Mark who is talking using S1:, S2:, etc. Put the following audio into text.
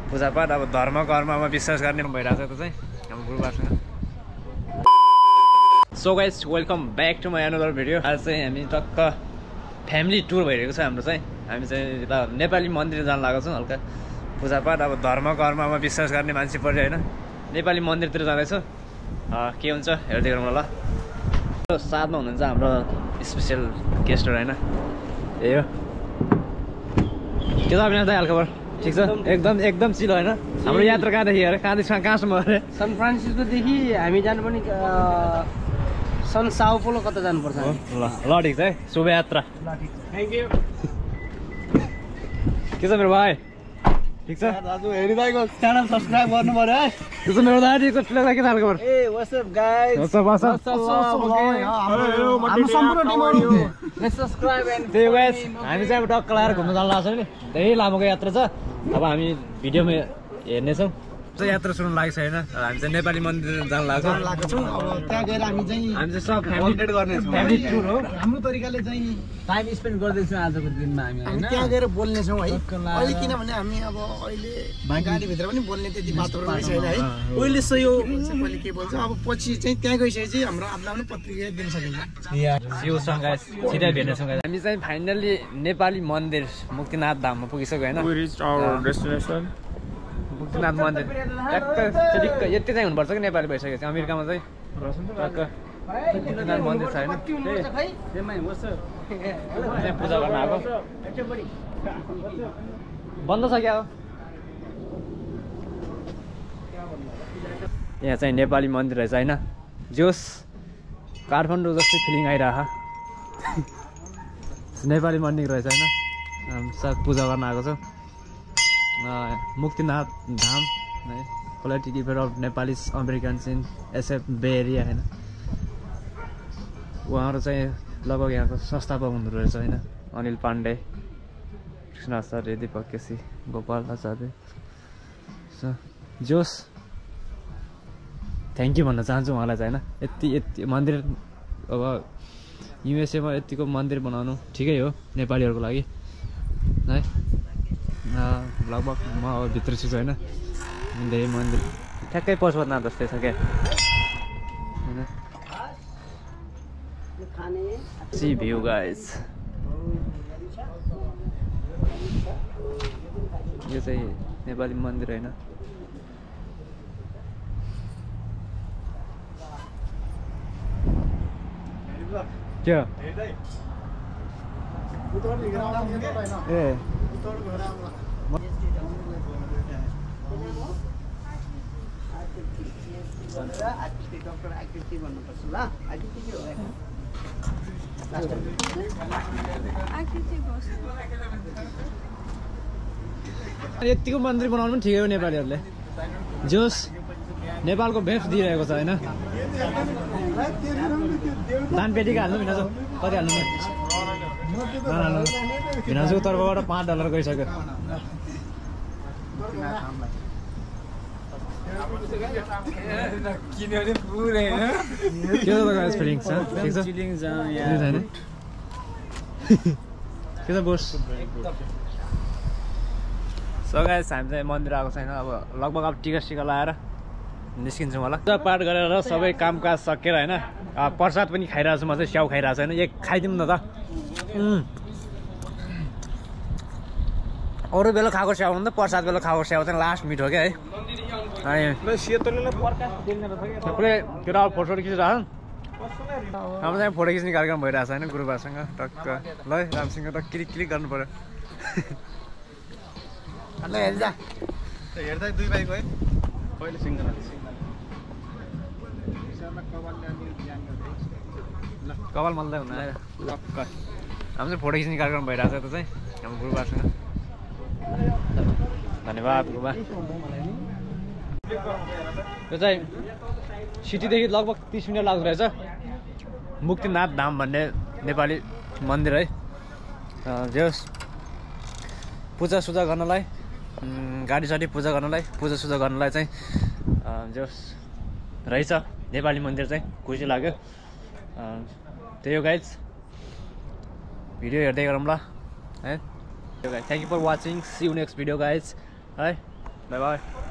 S1: पूजापाठ अब धर्म कर्ममा विश्वास गर्ने भइरहेको छ त चाहिँ हाम्रो गुरुबासँग। So guys welcome back to my another video. आज चाहिँ हामी टक्क फ्यामिली टुर भइरहेको छ हाम्रो चाहिँ। हामी चाहिँ यता नेपाली मन्दिर जान लागेको छौँ। हल्का पूजापाठ अब धर्म कर्ममा विश्वास गर्ने मान्छे पऱ्यो होइन, नेपाली मन्दिरतिर जाँदैछौँ। के हुन्छ हेर्दै गरौँ ल। साथमा हुनुहुन्छ हाम्रो स्पेसल गेस्टहरू होइन, यही हो। के छ अविनाश दाइ हालखबर? ठिक छ? एकदम चिलो होइन। हाम्रो यात्रा कहाँदेखि अरे कहाँसम्म अरे?
S2: सान फ्रान्सिस्कोदेखि हामी जानुपर्ने सन साओ पोलो कता जानुपर्छ?
S1: ल ठिक छ है, शुभयात्रा।
S2: Thank you.
S1: के छ मेरो भाइ? ठिक छ
S2: दाजु? हेरिरहेको च्यानल सब्सक्राइब गर्नु पर्यो है।
S1: के छ मेरो दाइ? ठिक छ? ठुलो के छ हालखबर?
S2: ए व्हाट्स अप गाइस? हाम्रो सम्पूर्ण टिमहरु सब्स्क्राइब एन्ड
S1: त्यही गाइस हामी चाहिँ अब टक्क लगाएर घुम्न जान लाग्छ नि। धेरै लामोको यात्रा छ। अब हामी भिडियोमा हेर्नेछौँ। यात्रा सुन्नु लागेको छ होइन, हामी चाहिँ नेपाली मन्दिर जान लाग्छौँ।
S2: अब त्यहाँ गएर हामी चाहिँ
S1: सब फ्यामिली गर्नेछौँ। फ्यामिली टुर हो।
S2: हाम्रो तरिकाले चाहिँ
S3: टाइम स्पेन्ड गर्दैछौँ आजको दिनमा हामी हैन।
S2: त्यहाँ गएर बोल्नेछौँ है अहिले, किनभने हामी अब अहिले गाडीभित्र पनि बोल्ने त्यति वातावरण छैन है। पहिले सही हो पहिले के बोल्छ, अब पछि चाहिँ त्यहाँ गइसकेपछि हाम्रो आफूलाई पनि प्रतिक्रिया दिन सकिन्छ।
S1: सिउसँग गाइस छिटै भेट्नेछौँ गाइस। हामी चाहिँ फाइनल्ली नेपाली मन्दिर मुक्तिनाथ धाममा पुगिसक्यो होइन। मुक्तिनाथ मन्दिर ट्याक्क यति चाहिँ हुनुपर्छ कि नेपाली भइसकेको छ। अमेरिकामा चाहिँ टक्क मुक्तिनाथ मन्दिर छ होइन, पूजा गर्न आएको। बन्द छ क्या हो? यहाँ चाहिँ नेपाली मन्दिर रहेछ होइन। जोस् काठमाडौँ जस्तै फिलिङ आइरह। नेपाली मन्दिर रहेछ होइन। हामी सब पूजा गर्न आएको छौँ। मुक्तिनाथ धाम है, political despair of Nepalese Americans in SF Bay Area होइन। उहाँहरू चाहिँ लगभग यहाँको संस्थापक हुनुहुँदो रहेछ होइन। अनिल पाण्डे, कृष्ण आचार्य, दीपक केसी, गोपाल आचार्य। जोस् थ्याङ्क यू भन्न चाहन्छु उहाँलाई चाहिँ होइन। यति मन्दिर अब युएसएमा यतिको मन्दिर बनाउनु ठिकै हो नेपालीहरूको लागि है। लगभग म अब भित्र छु होइन। धेरै मन्दिर ठ्याक्कै पशुपतिनाथ जस्तै छ क्या होइन। Sea view guys. यो चाहिँ नेपाली मन्दिर होइन। के हो? ए यतिको मन्दिर बनाउनु पनि ठिकै हो नेपालीहरूले। जोस् नेपालको भेष दिइरहेको छ होइन। दान पेटीको हाल्नु भिनाजु कति हाल्नु? नहाल्नु भिनाजुको तर्फबाट $5 गइसक्यो। के छ फिलिङ छ? ठिक छ के छ बोस? सो गाइस हामी चाहिँ मन्दिर आएको छैन। अब लगभग अब टिका सिका लगाएर निस्किन्छौँ होला। पूजा पाठ गरेर सबै कामकाज सकेर होइन। प्रसाद पनि खाइरहेको छु म चाहिँ। स्याउ खाइरहेको छु होइन। एक खाइदिउँ न त। अरू बेला खाएको स्याउ भन्दा प्रसाद बेला खाएको स्याउ चाहिँ लास्ट मिठो क्या है। थुप्रै केटा फोटो खिचिरहेको। हाम्रो चाहिँ फोटो खिच्ने कार्यक्रम भइरहेको छ होइन गुरुबासँग। टक्क ल रामसिंह त क्लिक गर्नु पऱ्यो।
S2: हेर्दा दुई भाइ गयो पहिले सिंह
S1: कपाल मल्दै हुन आयो। हाम्रो चाहिँ फोटो खिच्ने कार्यक्रम भइरहेको छ त चाहिँ हाम्रो गुरुबासँग। धन्यवाद गुरुबा। यो चाहिँ सिटीदेखि लगभग 30 मिनट लाग्दो रहेछ। मुक्तिनाथ धाम भन्ने नेपाली मन्दिर है। जस पूजासुजा गर्नलाई, गाडीसाडी पूजा गर्नलाई चाहिँ जस रहेछ नेपाली मन्दिर चाहिँ खुसी लाग्यो। त्यही हो गाइज, भिडियो हेर्दै गरौँ ल है। Thank you for watching, see you next video guys है। Bye by.